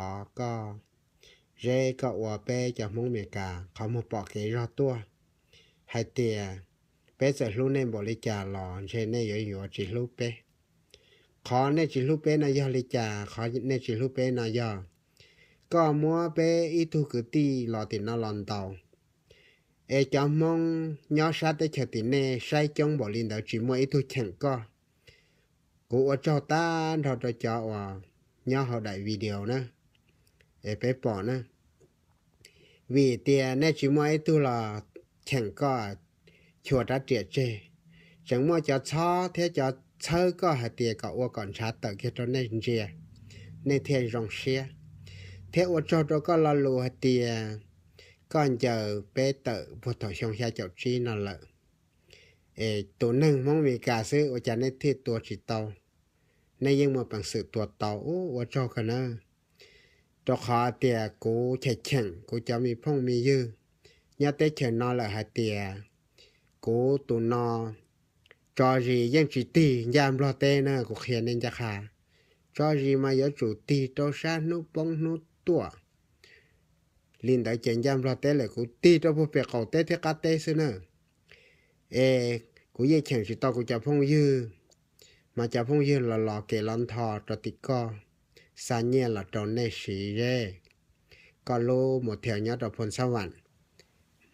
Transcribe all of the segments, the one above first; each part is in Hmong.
thov koj, Zeb, koj ua peb cov Hmoob Amelikas qhov muag pom kev zog tuaj, hais tias peb txawm hlub nej npaum li cas los ntshe nej yuav yuav tsis hlub peb. Qhov nej tsis hlub peb no yog li cas? Qhov nej tsis hlub peb no yog koj muab peb ib tug kwv tij los tim no los ntaus, es cov Hmoob nyob sab teb chaws tim nej saib coob npaum li ntawd tsis muaj ib tug cheem koj. Kuv ua tsaug tag nrho rau cov uas nyob hauv daim video na, es peb pom na, vim tias nej tsis muaj ib tug los cheem koj chua rab riam tseg. Tseem muaj cov txhob thiab cov txhawb koj hais tias kom ua kom ntshav tawm kiag rau nej ntsia, nej thiaj zoo siab. Thiab ua tsaug rau koj lo lus hais tias koj ncaws peb tawm puag thaum xyoo xya caum tsib no lawm. Es tus neeg Hmoob Amelikas xwb ua cas nej thiaj tua tsis tau? Nej yeej muaj peev xwm tua tau. Ua tsaug kawg nawb. Rau qhov tias kuv cheem cheem kuv cov me phooj me ywg nyob teb chaws no lawm hais tias kuv tus no tso zis yeej tsis tig ncaj Nplog teb na, kuv qhia nej ncaj qha. Tso zis mas yuav tsum tig rau sab hnub poob hnub tuaj. Li ntawd ces ncaj Nplog teb lawm kuv tig rau puag pem qaum teb thiab qab teb xwb na. Es kuv yeej cheem tsis tau kuv cov phooj ywg, mas cov phooj ywg los los kev los ntho rau tim koj, xa nyiaj los rau nej siv Zeb. Koj lub mus thiav nyob rau Phoo Xab Vam,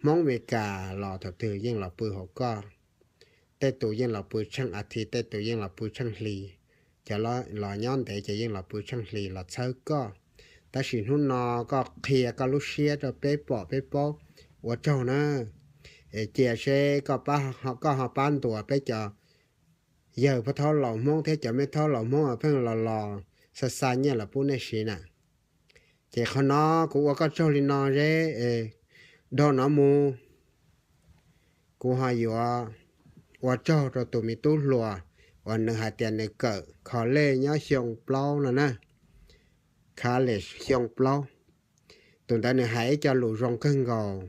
Hmoob Amelikas los thaum twg yeej los pw hauv koj. Tej tus yeej los pw tsheej a thiv, tej tus yeej los pw tsheej hli. Cov los nyob ntev ces yeej los pw tsheej hli los txhawb koj. Tab sis hnub no koj qhia koj lub siab rau peb pom peb paub, ua tsaug na. Es cia seb koj ho pab ntuas peb cov yawg phab thaub laus Hmoob thiab cov me thaub laus Hmoob pheej los los xa xa nyiaj los pub nej siv na. Ces qhov no kuv ua koj tsaug li no Zeb, es dhau no mus kuv ho yuav ua tsaug rau tus me tub hluas uas nws hais tias nws kawm college nyob xyoo plaub no na, college xyoo plaub. Tus ntawd nws hais ib co lus zoo kawg nkaus,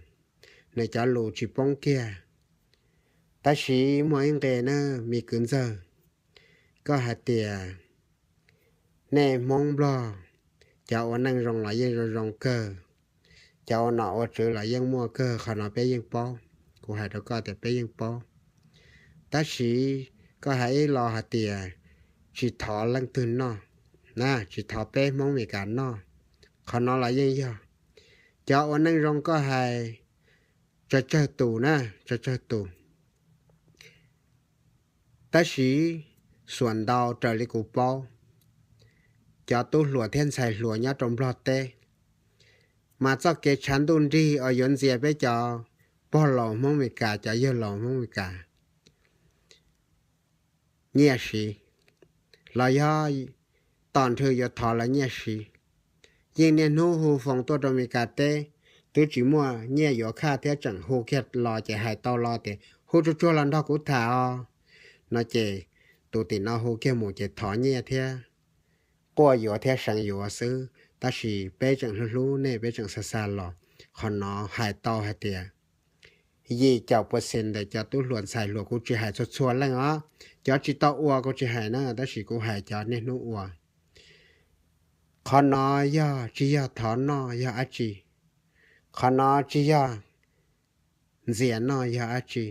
nws cov lus tsis poob kiag. Tab sis muaj ib nqe na, me kwv ntxawg, koj hais tias nej Hmoob Nplog cov ua neej zoo los yeej zoo zoo kawg, cov ua nom ua tswv los yeej muaj kawg, qhov no peb yeej paub. Kuv hais rau koj tias peb yeej paub. Tab sis koj hais ib los hais tias tsis thov leej twg noj, tsis thov peb Hmoob Amelikas noj. Qhov no los yeej yog, cov ua neej zoo koj hais tsawg tsawg tus na, tsawg tsawg tus. Tab sis xuam ntau raws li kuv paub, cov tub hluas thiab ntxhais hluas nyob rau Nplog teb, mas txoj kev tshav ntuj nrig uas yuav ntxias peb cov pog laus Hmoob Amelikas, cov yawg laus Hmoob Amelikas nyiaj siv, los yog tom nrhw yuav thov lawv nyiaj siv. Yeej niaj hnub hu foos tuaj rau Amelikas teb, twb tsis muaj nyiaj yuav khaj thiab tseem hu kiag los ces hais tau los tias hu tsuag tsuag los nrog kuv tham os no ces tus tim no hu kiag mus ces thov nyiaj thiab quaj yuav thiab seev yuav xwb. Tab sis peb tseem hlub hlub nej, peb tseem xa xa los. Qhov no hais tau hais tias yim caum percent ntawm cov tub hluas ntxhais hluas, kuv tsis hais txhua txhua leej os, cov tsis tau ua kuv tsis hais na, tab sis kuv hais cov niaj hnub ua. Qhov no yog tsis yog thov noj yog dab tsi? Qhov no tsis yog ntxias noj yog dab tsi?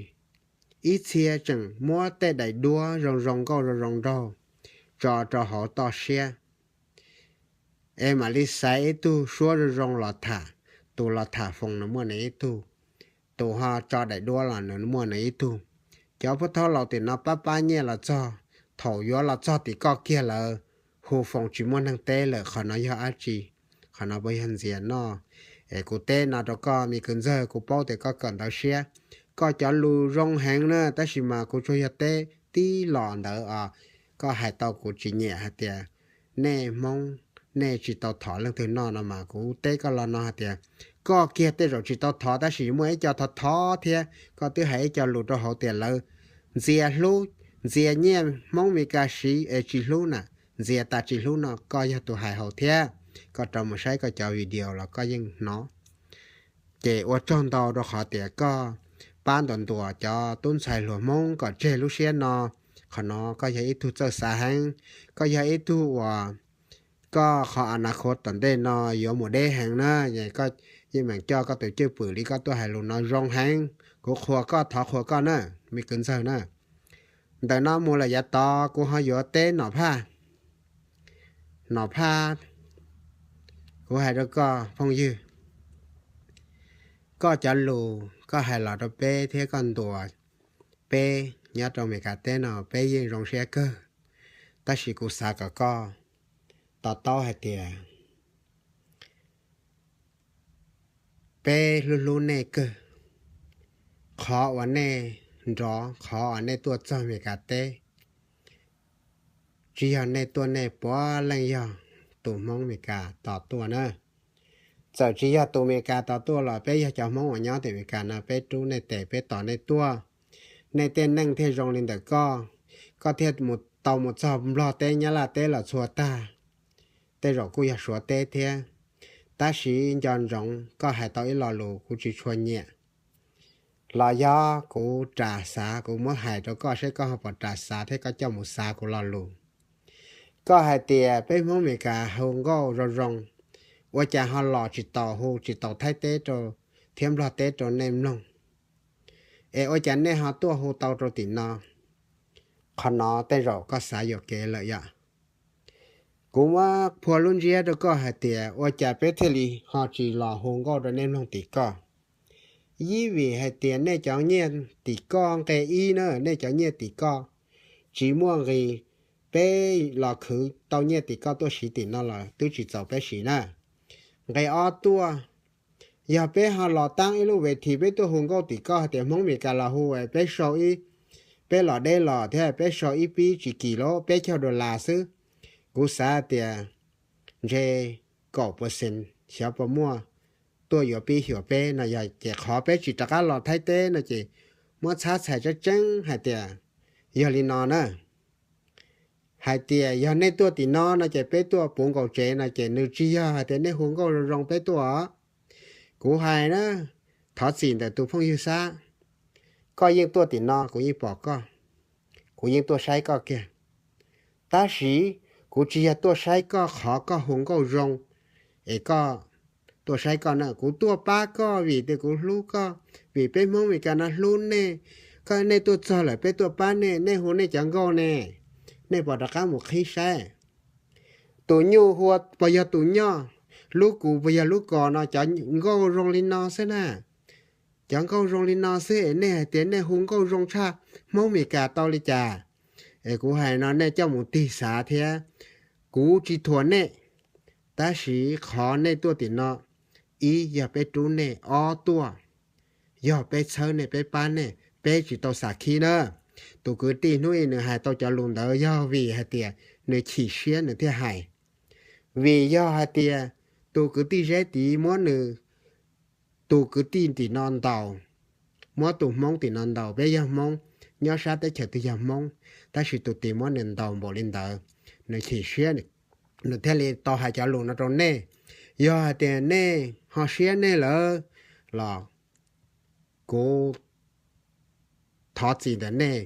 Ib txhia tseem muab tej daim duab zoo zoo nkauj zoo zoo nraug tso rau hauv toj siab, es mam li xaiv ib tug suab zoo zoo los tham. Tus los tham foos nws muaj nws ib tug, tus ho tso daim duab los nws muaj nws ib tug. Cov pub thaub laus tim no pab pab nyiaj los txog, thaum yuav los txog tim koj kiag lawv hu foos tsis muaj neeg teb lawm, qhov no yog dab tsi? Qhov no puas yog ntxias noj? Es kuv teb no rau koj me kwv ntxawg, kuv paub tias koj kawm ntawv siab, koj cov lus zoo heev na, tab sis mas kuv tsuas yog teb tib los ntawd os. Koj hais tau kuv tsis nyiam hais tias nej Hmoob, nej tsis tau thov leej twg noj no mas kuv teb koj los no hais tias koj kiag tej zaum tsis tau thov tab sis muaj ib co thov thov thiab, koj twb hais ib co lus rau hauv tias lawv ntxias hlub, ntxias nyiaj Hmoob Mes Kas siv es tsis hlub na, ntxias tas tsis hlub no koj yog tus hais hauv thiab. Koj rov mus saib koj cov video los koj yeej hnov. Ces ua tsaug ntau rau qhov tias koj pab ntuas ntuas cov tub ntxhais hluas Hmoob kom tseg lub siab no. Qhov no koj yog ib tug txawj xav heev, koj yog ib tug uas Koj qhov a na khov tom ntej no yuav mus deb heev na, koj yeej meem coj koj tus cwj pwm li koj tuaj hais lus no zoo heev, kuv qhuas koj, thov qhuas koj na, me kwv ntxawg na. Ntawm no mus lawm yav tod kuv ho yuav teb Nom Phaj. Nom Phaj, kuv hais rau koj phooj ywg, koj cov lus koj hais los rau peb thiab koj ntuas peb nyob rau Amelikas teb no peb yeej zoo siab kawg, tab sis kuv xav kom koj to taub hais tias peb hlub hlub nej kawg. Qhov uas nej nrov, qhov uas nej tuaj txog Amelikas teb, tsis yog nej tuaj nej puav leej yog tus Hmoob Amelikas tos tuaj na. Txawm tsis yog tus Amelikas tos tuaj los peb yog cov Hmoob uas nyob tim Amelikas no peb rub nej tes peb tos nej tuaj, nej tej neej thiaj zoo li ntawm koj, koj thiaj tau mus txog Nplog teb Nyab Laj teb los txhua tag, tej zaum kuj yog Suav teb thiab. Tab sis nco ntsoov koj hais tau ib lo lus kuv tsis tshua nyiam, los yog kuv ras xav kuv muab hais rau koj seb koj ho puas ras xav thiab koj coj mus xav kuv lo lus. Koj hais tias peb Hmoob Amelikas hu nkauj zoo zoo, ua cas ho los tsis tau hu tsis tau Thaib teb rau thiab Nplog teb rau nej mloog, es ua cas nej ho tuaj hu tau rau tim no? Qhov no tej zaum koj xav yuam kev lawm yom. Kuv muab phua lub ntsiab rau koj hais tias ua cas peb thiaj li ho tsis los hu nkauj rau nej mloog tim koj. Yib vim hais tias nej cov nyiaj tim koj nqe ib na, nej cov nyiaj tim koj tsis muaj nqis, peb los khwv tau nyiaj tim koj tuaj siv tim no los twb tsis txaus peb siv na. Nqe ob tuaj, yog peb ho los taab ib lub ves this peb tuaj hu nkauj tim koj hais tias Hmoob Amelikas los hu, peb sau ib, peb los deb los thiab peb sau ib pib tsis kim lab peb caug dollar xwb, kuv xav tias ntshe kaum percent xyov puas muaj tuaj yuav pib xyuas peb no. Yog ces qhov peb tsis rov qab los Thaib teb no ces muab txhab txhais tseeb tseeb hais tias yog li no na. Hais tias yog nej tuaj tim no no ces peb tuaj puv nkaus tsev no ces nws tsis yog hais tias nej hu nkauj zoo zoo peb tuaj. Kuv hais na, thov txim ntawm tus phooj ywg Xab, koj yeej tuaj tim no kuv yeej pom koj, kuv yeej tuaj saib koj kiag. Tab sis kuv tsis yog tuaj saib koj qhov koj hu nkauj zoo es koj tuaj saib koj na, kuv tuaj pab koj vim tias kuv hlub koj, vim peb Hmoob Meskas no hlub nej. Koj nej tuaj txog lawm peb tuaj pab nej, nej hu nej cov nkauj ne, nej puas rov qab mus qhib saib. Tus nyuj hu puas yog tus nyoj, lub kus puas yog lub kos no, cov nkauj zoo li no xwb na. Cov nkauj zoo li no xwb es nej hais tias nej hu nkauj zoo tshaj Hmoob Meskas tau li cas? Es kuv hais no nej coj mus tig xav thiab, kuv tsis thuam nej. Tab sis qhov nej tuaj tim no, ib yog peb rub nej, ob tuaj yog peb txhawb nej peb pab nej, peb tsis tau xam khib na. Tus kwv tij hnub i nws hais tau cov lus ntawd yog vim hais tias nws chim siab nws thiaj hais. Vim yog hais tias tus kwv tij Zeb tid muab nws, tus kwv tij tim no ntaus, muab tus Hmoob tim no ntaus, peb yog Hmoob, nyob sab teb chaws twg yog Hmoob, tab sis tus tim muab nws ntaus npaum li ntawd, nws chim siab, nws thiaj li tau hais cov lus no rau nej. Yog hais tias nej ho siab nej lawm los kuv thov txim ntawm nej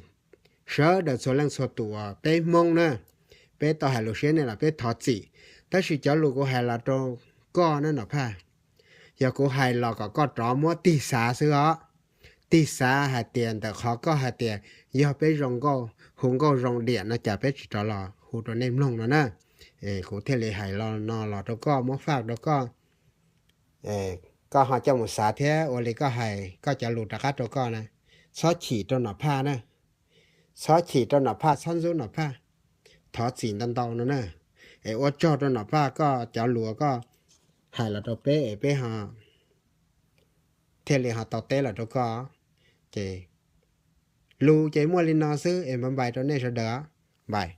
sawv daws txhua leej txhua tus uas peb Hmoob na, peb tau hais lus siab nej los peb thov txim. Tab sis cov lus kuv hais los rau koj na Nom Phaj, yog kuv hais los kom koj rov muab tig xav xwb os. Tig xav hais tias ntawm qhov koj hais tias yog peb zoo nkauj, hu nkauj zoo diam no cas peb tsis rov los hu rau nej mloog no na. Kuv thiaj li hais lo no los rau koj, muab faj rau koj, koj ho coj mus xav thiab ua li koj hais koj cov lus rov qab rau koj na. Txhob chim rau Nom Phaj na, txhob chim rau Nom Phaj, txhob ntxub Nom Phaj, thov txim ntau ntau no na. Es ua tsaug rau Nom Phaj koj cov lus koj hais los rau peb es peb ho thiaj li ho tau teb los rau koj. Ces lus ces muaj li no xwb es npaj npais rau nej sawv daws, npais.